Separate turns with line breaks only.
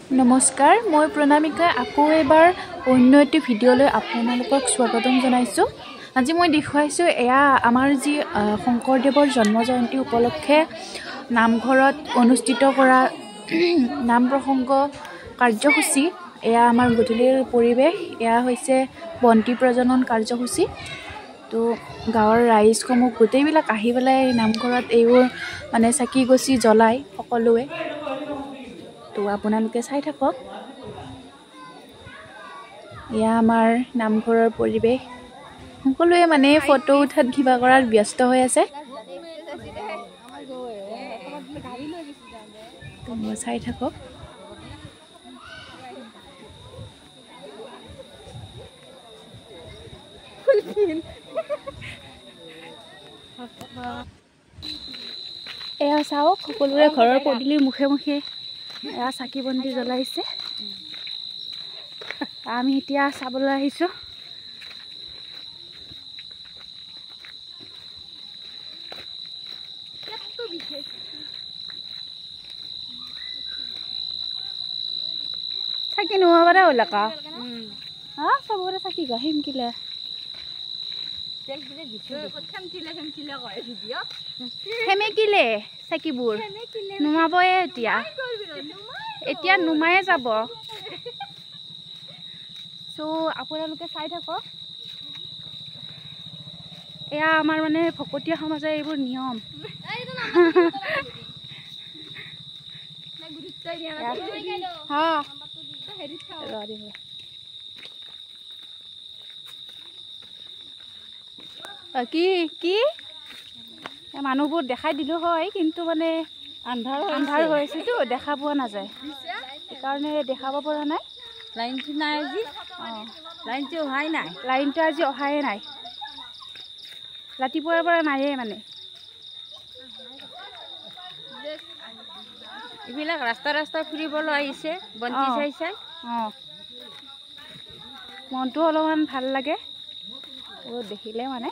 নমস্কাৰ, মই প্ৰণামিকা আকৌ এবাৰ অন্য এটি ভিডিঅ'লৈ আপোনালোকক স্বাগতম জনাইছোঁ। আজি মই দেখুৱাইছোঁ এয়া আমাৰ যি শংকৰদেৱৰ জন্ম জয়ন্তী উপলক্ষে নামঘৰত অনুষ্ঠিত কৰা নাম প্ৰসংগ কাৰ্যসূচী। এয়া আমাৰ গধূলিৰ পৰিৱেশ। এয়া হৈছে বন্তি প্ৰজ্বলন কাৰ্যসূচী। তো গাঁৱৰ ৰাইজসমূহ গোটেইবিলাক আহি পেলাই নামঘৰত এইবোৰ মানে চাকি গছি জ্বলায় সকলোৱে। তো আপোনালোকে চাই থাকক। এয়া আমাৰ নামঘৰৰ পৰিৱেশ। সকলোৱে মানে ফটো উঠাত কিবা কৰাত ব্যস্ত হৈ আছে। তো চাই থাকক। এয়া চাওক, সকলোৰে ঘৰৰ পদূলিৰ মুখে মুখে এয়া চাকি বন্তি জ্বলাইছে। আমি এতিয়া চাবলৈ আহিছোঁ। চাকি নোহোৱা হ'ল কা হা, চবৰে চাকি গা সেমকিলে সেমেকিলে চাকিবোৰ নুমাবয়ে এতিয়া, এতিয়া নুমায়ে যাব। চ' আপোনালোকে চাই থাকক। এয়া আমাৰ মানে ভকতীয়া সমাজৰ এইবোৰ নিয়ম। কি কি মানুহবোৰ দেখাই দিলোঁ হয়, কিন্তু মানে আন্ধাৰ আন্ধাৰ হৈছেতো, দেখা পোৱা নাযায়, সেইকাৰণে দেখাব পৰা নাই।
লাইনটো নাই আজি,
অঁ,
লাইনটো অহাই নাই,
লাইনটো আজি অহাই নাই, ৰাতিপুৱাৰ পৰা নায়েই। মানে
এইবিলাক ৰাস্তা ৰাস্তা ফুৰিবলৈ আহিছে, বন্তি চাই চাই।
অঁ, মনটো অলপমান ভাল লাগে দেখিলে মানে।